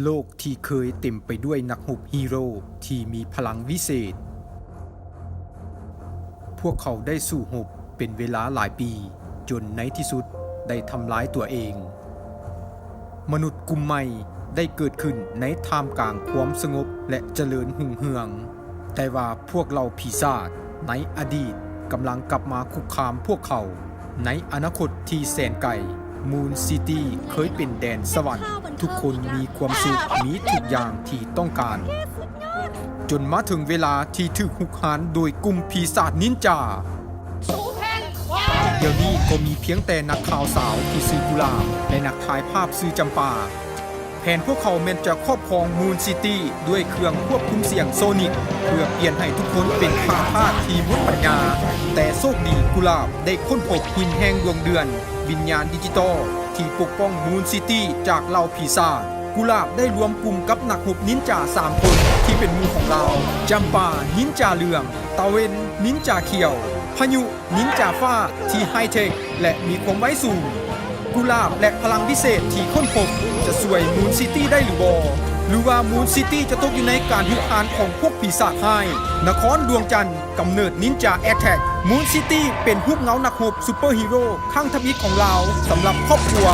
ໂລກທີ່ເຄີຍເຕັມໄປດ້ວຍນັກຮົບຮີໂຣທີ່ມີພະລັງວິເສດ. ພວກເຂົາໄດ້ສູ້ຮົບເປັນເວລາຫຼາຍປີ, ຈົນໃນທີ່ສຸດໄດ້ທຳລາຍຕົວເອງ. ມະນຸດກຸ່ມໃໝ່ໄດ້ເກີດຂຶ້ນໃນທ່າມກາງຄວາມສະຫງົບ ແລະ ຈະເລີນຮຸ່ງເຮືອງ, ແຕ່ວ່າພວກເຫຼົ່າປີສາດໃນອະດີດກຳລັງກັບມາຄຸກຄາມພວກເຂົາ. ໃນອະນາຄົດທີ່ແສນໄກ, ມູນຊິຕີເຄີຍເປັນແດນສະຫວັນ. ທຸກຄົນມີຄວາມສຸກ, ມີທຸກຢ່າງທີ່ຕ້ອງການ, ຈົນມາເຖິງເວລາທີ່ຖືກຮຸກຮານໂດຍກຸ່ມປີສາດນິນຈາ. ດຽວນີ້ກໍມີພຽງແຕ່ນັກຂ່າວສາວທີ່ຊື່ກຸຫຼາບ ແລະ ນັກຖ່າຍພາບຊື່ຈຳປາ. ແຜນພວກເຂົາແມ່ນຈະຄອບຄອງມູນຊິຕີດ້ວຍເຄື່ອງຄວບຄຸມສຽງໂຊນິກ ເພື່ອປ່ຽນໃຫ້ທຸກຄົນເປັນຂ້າທາດທີ່ໝົດປັນຍາ. ແຕ່ໂຊກດີ, ກຸຫຼາບໄດ້ຄົ້ນພົບຫີນແຫ່ງດວງເດືອນ, ວິນຍານດິຈິຕອລທີ່ປົກປ້ອງມູນຊິຕີຈາກເຫຼົ່າປີສາດ. ກຸຫຼາບໄດ້ລວມກຸ່ມກັບນັກຮົບນິນຈາສາມຄົນທີ່ເປັນໝູ່ຂອງລາວ, ຈຳປາ ນິນຈາເຫຼືອງ, ຕາເວັນ ນິນຈາຂຽວ, ພາຍຸ ນິນຈາຟ້າທີ່ໄຮເທັກ ແລະ ມີຄວາມໄວສູງ. ກຸຫຼາບ ແລະ ພະລັງວິເສດທີ່ຄົ້ນພົບຈະຊ່ວຍມູນຊິຕີໄດ້ຫຼືບໍ່? ຫຼືວ່າມູນຊິຕີຈະຕົກຢູ່ໃນການຮຸກຮານຂອງພວກປີສາດຮ້າຍ? ນະຄອນດວງຈັນ ກຳເນີດນິນຈາແອັກແທັກ. ມູນຊິຕີເປັນຮູບເງົານັກຮົບຊຸບເປີຮີໂຣຄັ້ງທຳອິດຂອງລາວສຳລັບຄອບຄົວ